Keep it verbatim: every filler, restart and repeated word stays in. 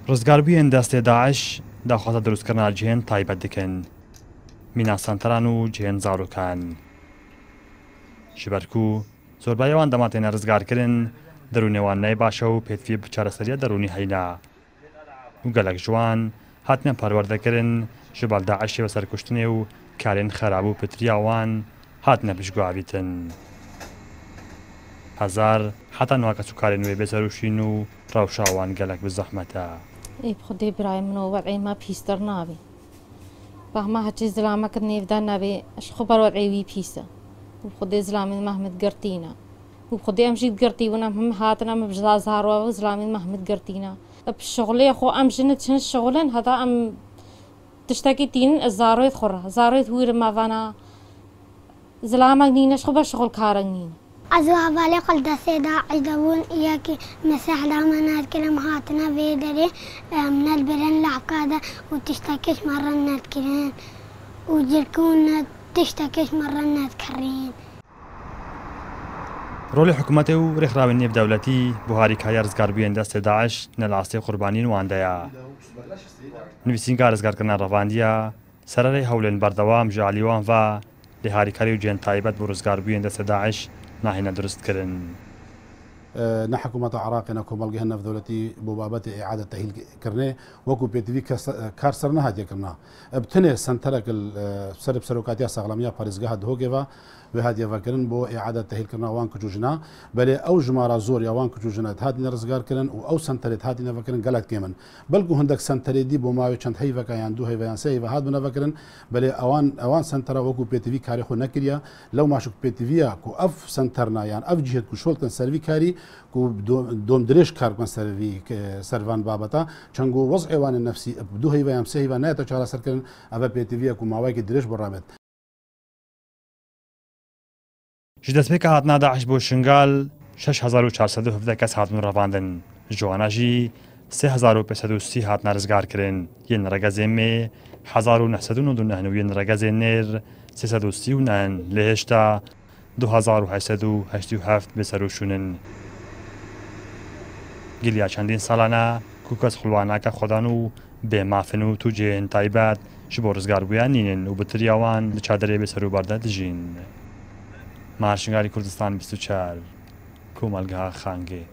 Rizgarbûyên destê DAIŞ daxwaza dirustkirina cihên taybet dikin, mîna senteran û cihên zarokan. Ji ber ku zorbeya wan dema têne rizgarkirin, derûnê wan neyê baş e û pêtivî bi çareseriya derûnî heyne. Û gelek ji wan hatine perwerdekirin, ji bal DAIŞê ve serkuştinê û karên xerab û pitiriya wan hatine piştguhavîtin. Hezar heta niha kes û karên wê bê serûşîn û rewşa wan gelek bi zehmet e. Ê bi Xwedê birayê min, o wed'ê me pîstir nabî. Bahma heçî zilamek nêv de nebê, ji xwe ber wed'ê wî pîs e. Û bi Xwedê zilamên me hemî girtî ne. Û bi Xwedê em jî digirtî bûn, em hemî hatin, em bi za-, zarwa û zilamên me hemî girtî ne. Bi şixulê xwe em jin diçin şixulin, heta em tiştekî tînin, ez zarwêt xwe re, zarwêt wî re me vana. Zilamek nîne, ji xwe ber şixulkarek nîne. Ez û hevalê xwe li destê DAIŞ de bûn, yekî me sehda me nedikir, em hatine vê derê, em ne li birin lehka de û tiştekê ji me re nedikirin û cirkûn ne tiştekê ji me re nedikirîn. Rolê hikûmetê û rêxrawên nêvdewletî bo harîkariya rizgarbûyên destê DAIŞ ne li astê qurbaniyên wan de ye. Nivîsînga rizgarkirina revandiya, sererê hewlên berdewam ji alî wan ve, lê harîkarî û cihên taybet bo rizgarbûyên destê DAIŞ nahêne durustkirin. Ne hikûmeta Iraqê ne komelgehên navdewletî bo babetê îade tehîl kirinê wekû pêtivî kes, kar ser nehatiye kirina. Bi tenê senterek li ser bi serokatiya saxlamiya parêzgeha Duhokê ve wê hatiye vekirin bo îade tehîlkirina wan kiç û jina, belê ew jimara zor ya wan kiç û jina dihatine rizgarkirin û ew senterê dihatine vekirin gelek kêm in. Belkû hindek senterê dî bo mawê çend heyveka yan du heyve yan sê heyve hatibine vekirin, belê ewan, ewan sentera wekû pêtivî karê xwe nekiriye. Lewma şik pêtiviya ku ev senterna yan ev cihêt ku şol dikin ser vî karî, ku do-, domdirêj kar bikin ser vî, ser van babeta, çengo wez'ê wan ê nefsî bi du heyve yan sê heyve nayete çareserkirin, ev e pêtiviya ku mawayekî dirêj bo rabet. Ji destpêka hatina DAIŞ bo Şingal, şeş hezar û çar sed û hevdeh kes hatibûn revandin. Ji wana jî sê hezar û pênc sed û sî hatine rizgarkirin. Yên regezên mê hezar û neh sed û nod û neh û yên regezên nêr sê sed û sî û neh in. Lê hêşta du hezar û heşt sed û heştê û heft bêserûşûn in. Giliya çendîn salan e ku kes xulwa nake xwedan û bêmaf in û tu cihên taybet ji bo rizgarbûyan nînin û bi tiriya wan di çadirê bêserûber de dijîn. Mar Şingalî, Kurdistan bîst û çar, Komelgeha Xangê.